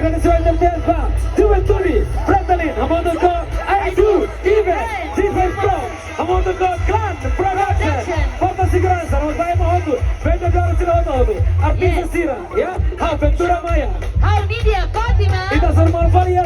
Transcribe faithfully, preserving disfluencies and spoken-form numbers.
Agradesimentu ba Juventude Fretilin, hamutuk ho Aidu Event, D J Pro, hamutuk ho Clan Production, Porta Seguransa, no bai ema hotu, vendedór sira hotu, artista sira, ya, ha'u Ventura Maia. Ha'u Nidia Fátima. Ita hasoru malu fali iha